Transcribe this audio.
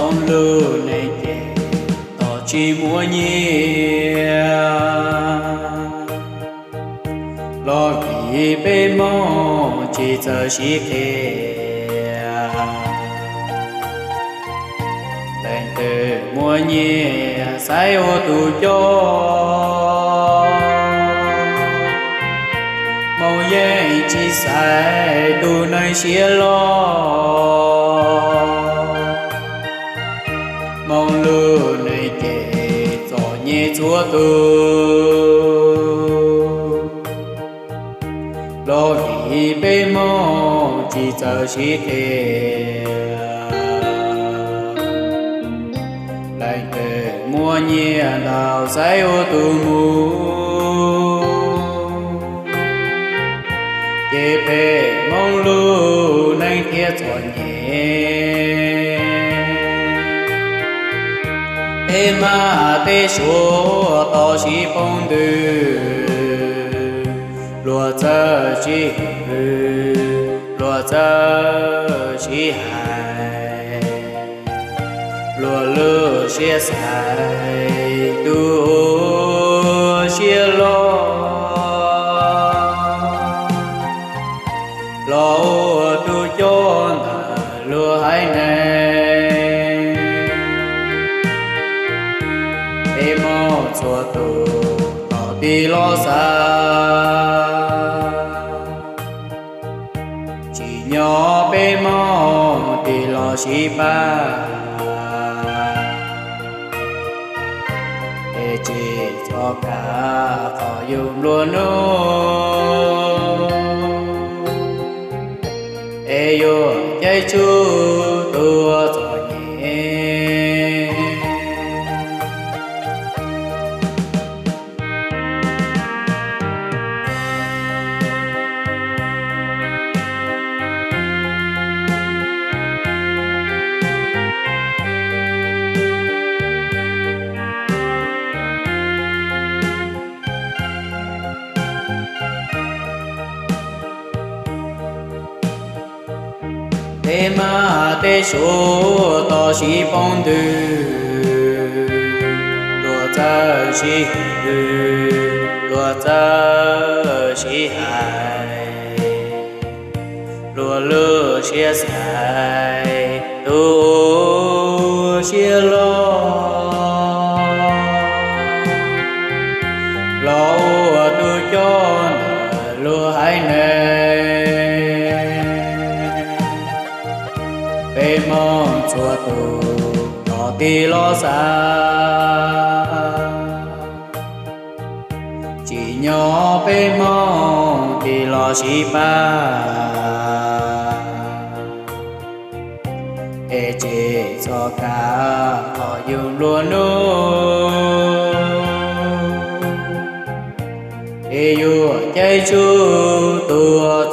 Hmoob lub neej ces txom tsis muaj nyiaj, los vim peb Hmoob tsis txawj sib qhia. Leej twg muaj nyiaj xaiv ua tus coj, Hmoob yeej tsis xaiv tus neeg siab loj. Hmoob lub neej ces txom nyem txhua tus, los vim peb Hmoob tsis txawj sib qhia. Leej twg muaj nyiaj ntau xaiv ua tus muam, ces peb Hmoob lub neej thiaj txom nyem. Tej mab tej suav tau sib poob ntws, luag txawj sib hwm, luag txawj sib hais, luag lub siab xaiv tus siab loj, los ua tus coj ntawm luag haiv neeg. Peb Hmoob txhua tus tau tig los xav, tsim nyog peb Hmoob tig los sib pab, es tsis txhob kav qhov yus nplua nuj, es yuav caij tsuj tus txom nyem. Tej mab tej suav tau sib poob ntws, luag txawj sib hwm, luag txawj sib hais, luag lub siab xaiv tus siab loj, los ua tus coj ntawm luag haiv neeg. Peb Hmoob txhua tus tau tig los xav, tsim nyog peb Hmoob tig los sib pab, es tsis txhob kav qhov yus nplua nuj, es yuav caij tsuj tus